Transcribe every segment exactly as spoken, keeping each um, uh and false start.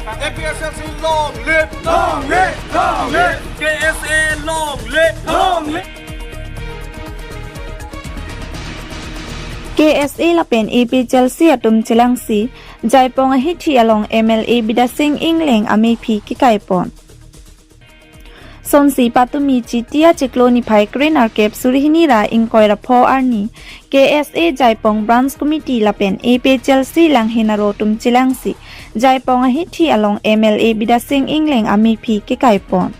A P S L C long live, long live, long live. K S A long live, long live. K S A lapen A P H L C atum chelangsi Jaipong ahithi along M L A Bidya Sing Engleng amephi kekaipon. Sonsi patumi Chiti achiklo niphai krenerkep suri hini ra ingkoi ra pho arni K S A Jaipong Branch Committee lapen A P H L C Langhin aro atum chelangsi Jaipong ahithi along M L A Bidya Sing Engleng amephi kekaipon.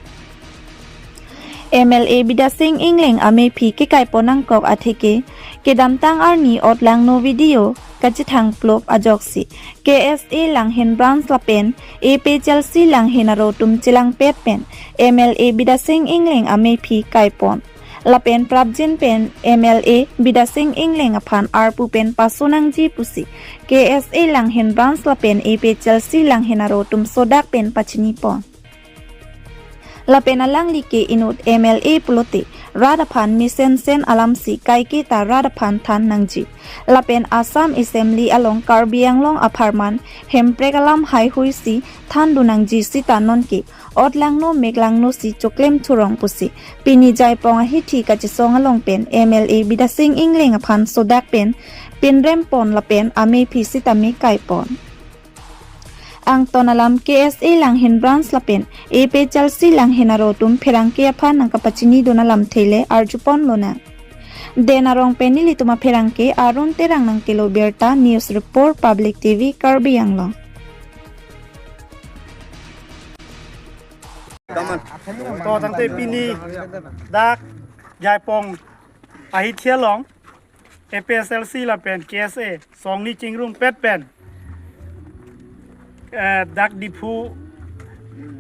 M L A Bidya Sing Engleng amephi kekaipon nangkok atheke kedamtang arni otlangno video kachethang plop ajoksi K S A Langhin Branch lapen A P H L C Langhin aro atum chelangpet pen M L A Bidya Sing Engleng amephi kaipon. Lapen prapjin pen M L A Bidya Sing Engleng aphan arpu pen paso nangji pusi K S A Langhin Branch lapen A P H L C Langhin aro atum sodak pen pachinipon. Lapen alangli ke inut M L A pulote rat aphan mesensen alamsi kaiketa rat aphan than nangji. Lapen Assam Assembly along Karbi Anglong apharman hemprek alam haihuisi thandun nangji sita nonke otlangno meklangno si choklem thurong pusi pini Jaipong ahithi kachesong along pen M L A Bidya Sing Engleng aphan sodak pen pinrempon lapen amephi sitame kaipon. Angton alam K S A Langhin Branch lapen A P H L C Langhin aro atum pherangke aphan nangkapachinidun alamthe le arjupon lonang. Den arong pen nelitum apherangke Arun Terang nangkelo birta, News Report, Public T V, Karbi Anglong. To tangte pini dak Jaipong ahithi along A P S L C lapen K S A songni chingrumpet pen, eh, dak Diphu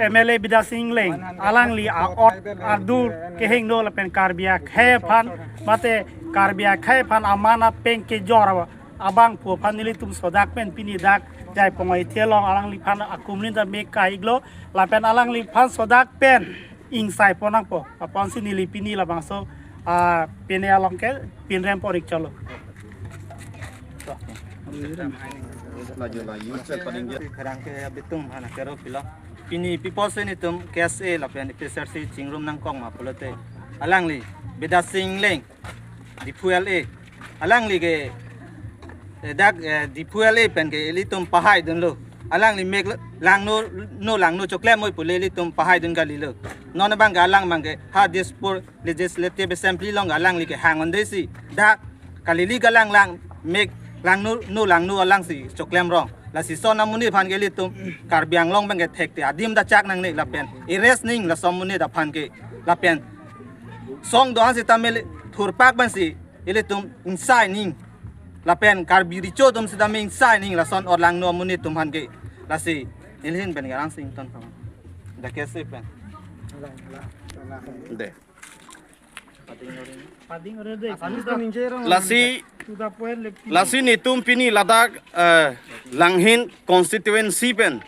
M L A Bidya Sing Engleng alangli a-ot adur kehingno lapen Karbi akhei aphan mate Karbi akhei aphan aman apeng kejor abangphu aphan nelitum sodak pen pini dak Jaipong ahithi along alangliphan akumlin ta mek kaiklo lapen alangliphan sodak pen ingsaipon nangpo. Apotsi neli pini labangso, ah, pine along ke pinrempon ik cholo. Laju, laju. Pherangke abitung aphan akero pilo. Pini pi apotsi nelitum K S A lapen A P S R C chingrum nangkok ma pulote alangli Bidya Sing Engleng, Diphu L A. Alangli ke, eh, dak, eh, Diphu L A pen ke ilitum pahaidunlo. Alangli mek langno, no langno choklem moi pule ilitum pahaidun kalilo. Non abang ke alang abang ke ha Dispur Legislative Assembly along alangli ke hang-un-e si dak kalili kalang lang mek langno, no langno alangsi choklem rong. Lasi lason amonit aphan ke ilitum Karbi Anglong abang ke thekte adim dachak nangne lapen arrest ning lason amonit aphan ke lapen song do-an sitame thurpak abangsi ilitum ingsai ning lapen Karbi Recho atum sitame ingsai ning lason otlangno amonit atum aphan ke. Lasi nelihin pen ke Arun Sing Ington aphan. Dak K S A pen. De. Lasi, lasi nelitum pini ladak, eh, Langhin constituency pen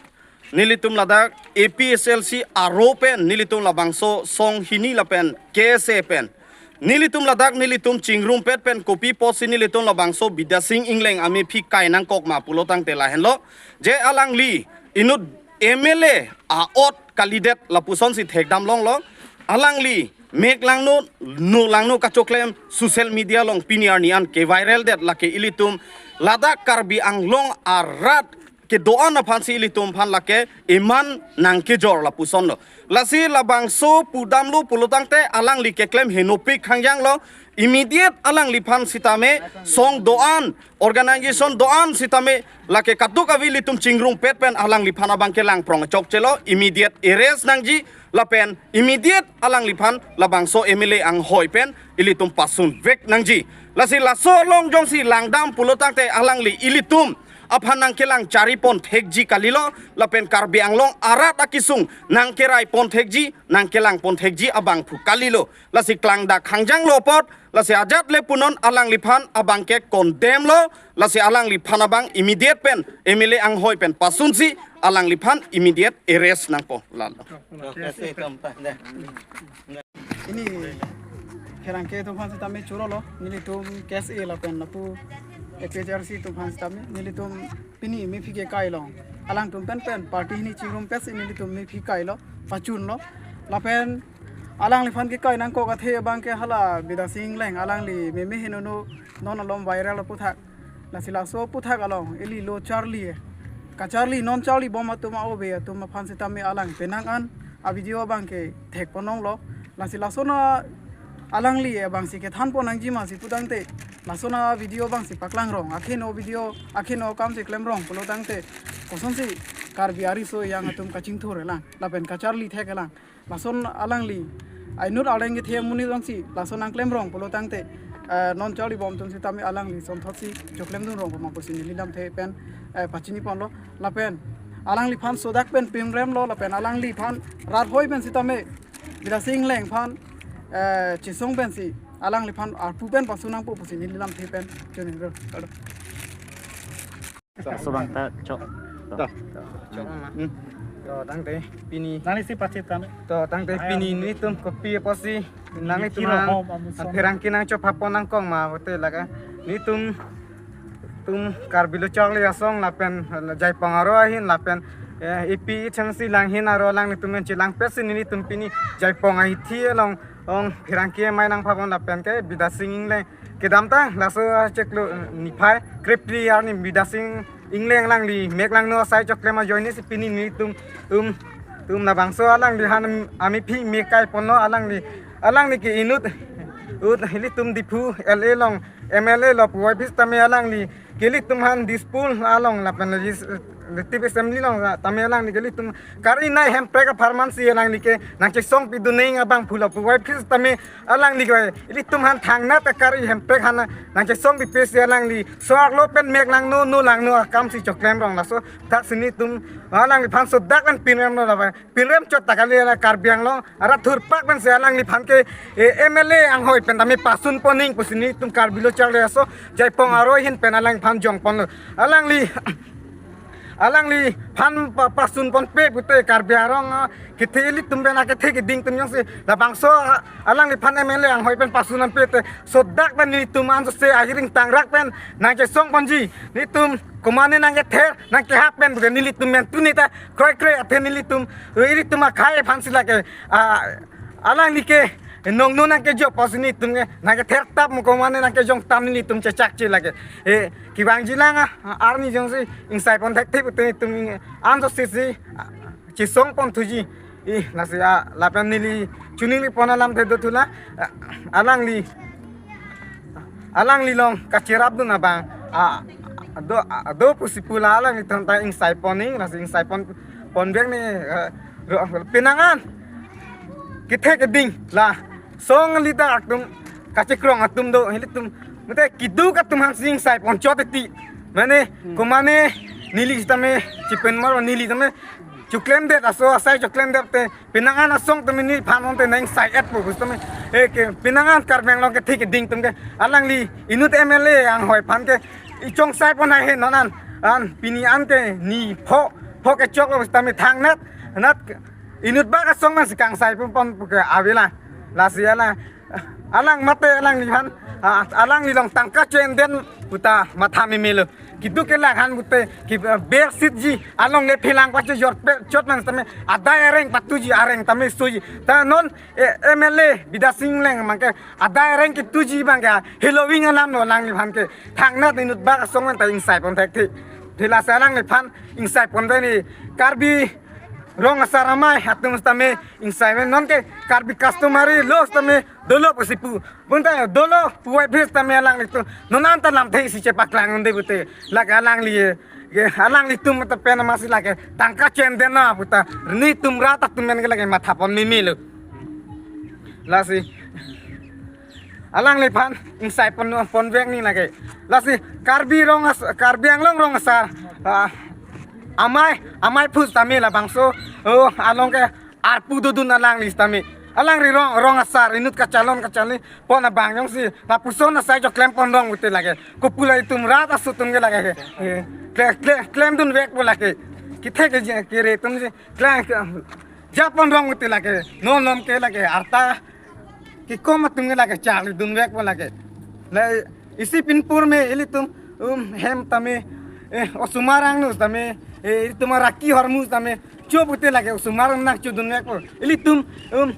nelitum ladak A P S L C aro pen nelitum labangso song hini lapen K S A pen nelitum ladak nelitum chingrumpet pen kopi apotsi nelitum labangso Bidya Sing Engleng amephi kai nangkok ma pulo tangte lahenlo, je alangli inut M L A a-ot kalidet lapusonsi thekdam longlo. Alangli mek langno, no langno kachoklem social media along pini arni an ke viral det, lake ilitum ladak Karbi Anglong arat kedo-an aphansi ilitum aphan lake iman nangkejor lapusonlo. Lasi labangso pudamlo pulo tangte alangli keklem henopik hangjanglo. Immediate alangliphan sitame song do-an, organization do-an sitame lake kaduk avi ilitum chingrumpet pen alangliphan abang ke langprong chokchelo, immediate arrest nangji lapen immediate alangliphan labangso M L A anghoi pen ilitum pasunvek nangji. Lasi laso along jongsi langdam pulo tangte alangli ilitum aphan nangkelang charipon thekji kalilo lapen Karbi Anglong arat akesung nangkeraipon thekji, nangkelangpon thekji abangphu kalilo. Lasi klangdak hangjanglo apot, lasi ajat le punon alangliphan abang ke condemn lo, lasi alangliphan abang immediate pen M L A anghoi pen pasunsi alangliphan immediate arrest nangpo lalo. Ini pherangke atum aphan sitame chorolo, nelitum K S A lapen lapu A P H L C atum aphan sitame nelitum pini mephi kekai along alangtum pen pen party hini chingrum pet si nelitum mephi kailo, pachunlo. Lapen alangliphan kekai nangkok athe abang ke hala Bidya Sing Engleng, alangli meme henono non alom viral aputhak. Lasi laso aputhak along ili lo charli, kacharli non charlibom atum a-ove atum aphan sitame alang penang an a-video abang ke thekpon longlo. Lasi lason alangli abang si kethanpon nangji ma si putangte, lason a-video abang si paklang rong, akheno video, akheno akam si klem rong pulo tangte, kosonsi Karbi ariso yang atum kachingthur elang lapen kacharli thek elang. Lason alangli inut areng kethe amonit along si lason nangklem rong pulo tangte, eh, non charlibom atum sitame alangli sonthot si choklemdun rong ma pusi neli lamthe pen, eh, pachiniponlo. Lapen alangliphan sodak pen pinremlo, lapen alangliphan rat hoi pen sitame Bidya Sing Engleng aphan, eh, chesong pensi alangliphan arpu pen pasu nangpo pusi neli lamthe pen choningro. Laso abang ta chok. To. To, chok ma. Hmm. To, tangte pini. Nangli si pachit tame. To, tangte pini nelitum kopi apotsi nanglitum kiro hom amuson. Pherangke nangchophapon nangkok ma pulote lake nelitum, tum Karbi Lo Charli Asong lapen, eh, Jaipong aro ahin lapen, eh, A P H L C along ahin aro alanglitum pen chelang pet si nelitum pini Jaipong ahithi along ong pherangke amei nangphapon lapen ke Bidya Sing Engleng kedamtang laso achiklo, eh, niphai krepli arni Bidya Sing Engleng alangli mek langno asai choklem ajoine si pini nelitum, um, tum labangso alangliphan amephi mekaiponlo. Alangli, alangli ke inut, ut ilitum Diphu L A along M L A lo puvoiphit tame alangli ke ilitum aphan Dispur along lapen Legis-, Legislative Assembly along tame alangli ke ilitum kari nei hemprek apharman si alangli ke nangchesong pidun nang abang pulo puvoiphit tame alangli ke ilitum aphan thangnat kari hemprek aphan nangchesong pipe si alangli so-arlo pen mek langno, no langno akam si choklem rong. Laso athak si nelitum alangliphan sodak pen pinremlo lapen pinrem chot ta kali, la Karbi Anglong arat thurpak pensi alangliphan ke, eh, M L A anghoi pen tame pasunpon nang pusi nelitum Karbi Lo Charli Asong Jaipong aro ahin pen alangliphan jongponlo. Alangli, alangliphan pa-, pasunponpe pulote Karbi arong, ah, kethe ilitum pen akethe keding atum jongsi labangso, ah, alangliphan M L A anghoi pen pasun nangpete sodak pen nelitum anso se ahiring tangrak pen nangchesongponji. Nelitum komane nangkether nangkehap pen pulote nelitum pen tuni ta kroikre athe nelitum, eh, ilitum akhei aphan si lake, ah, alangli ke nongno nangkejok pusi nelitum ke nangkether tap mo komane nangkejong tap nelitum chechakche lake. Eh, kevangji lang, ah, arni jongsi ingsaipon thekthe pulote nelitum anso se si, ah, chesongpon thuji. Ih, lasi, ah, lapen neli choningri pon alamthe do thu la, ah, alangli, alangli along kacherapdun abang, ah, do, ah, do pusi pu la alanglitum ta ingsaipon nang, lasi ingsaipon, ponvek nang, eh, ro-, penang an kethe keding lason leader atum kachekrong atum do, ilitum mate keduk atum aphan si ingsaipon chot titi. Mane, hmm, komane neli sitame chipen maro, neli tame choklemdet, laso asai choklemdet te penang an asong tame neliphan ante nang sai-et po bus tame. Eh, ke penang an Karbi Anglong kethe keding atum ke alangli inut M L A anghoi aphan ke ichongsaipon hai he non an, an pini an ke ni pho, pho kechoklo bus tame thangnat, nat inut bak asong man si kangsaiponpon puke avela. Lasi ala alang mate alangliphan, ah, alangli along tangka chenden puta matha memelo. Keduk ke lakhan pulote ke, ah, bersitji along le phelang pachejor pe chot man tame adai areng patuji, areng tame soji. Ta non, eh, M L A Bidya Sing Engleng abang ke adai areng ketuji abang ke heloving alam lo alangliphan ke. Thangnat inut bak asong man ta ingsaipon thekthe. Thela si alangliphan ingsaipon dei ni Karbi rong asar amei atum tame ingsai pen non ke Karbi customary law tame dolo pusi pu. Bonta dolo puvoiphit tame alanglitum non anta lamthe si chepaklang unde pulote lake alangli, ke alanglitum ta pen amatsi lake tangka chenden na puta nelitum rat atum pen ke lake mathapon memelo. Lasi alangliphan ingsaipon, ponvek nang lake. Lasi Karbi rong as-, Karbi Anglong rong asar, ah, amei, amei aphu tame labangso, oh, along ke arpu dodun alangli tame. Alangli rong, rong asar inut kachalon kacharlipon abang jongsi lapuson asai choklempon rong pulote lake. Kopu la itum rat aso atum ke lake. Eh, kle-, kle-, klemdunvekpo lake. Kethe ke je-, kere atum si kle-, kle-, japon rong pulote lake. Non non ke lake arta kekom atum ke lake charlidunvekpo lake. La isi pinpur me ilitum um hem tame, eh, osomar angno tame, eh, ilitum araki ahormu tame, cho pute lake osomar nangchodun vekpo. Ilitum, um,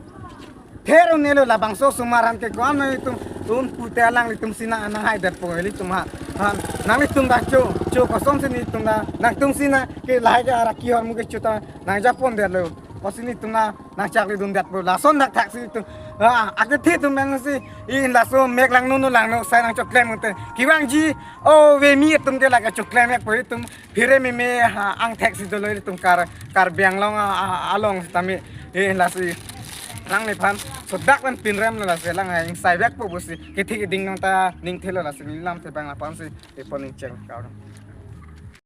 ther un-elo labangso osomar an ke ko-an ilitum, um, pute alanglitum si nang, nanghaidetpo ilitum ha. Ha, nanglitum ta cho, cho kosonsi nelitum ta, nangtum si nang ke lahai ke araki ahormu kecho ta nangjapondetlo. Kosi nelitum ta nangchakli dundetpo. Lason dak thaksi ilitum. Ah, akethe atum pensi, i laso mek langno no langno sai nangchoklem te. Kevangji, o vemi atum ke lake choklem vekpo ilitum. Phere meme, ha, angthek si dolo ilitum Kar, Karbi Anglong, a, a, along tame. Eh, lasi. Nangliphan, so dak pen pinrem lo lasi lang ha, ingsai vekpo pusi. Kethe keding nang ta ningthelo lasi, neli lamthe abang aphansi, ipon ningcheng kau.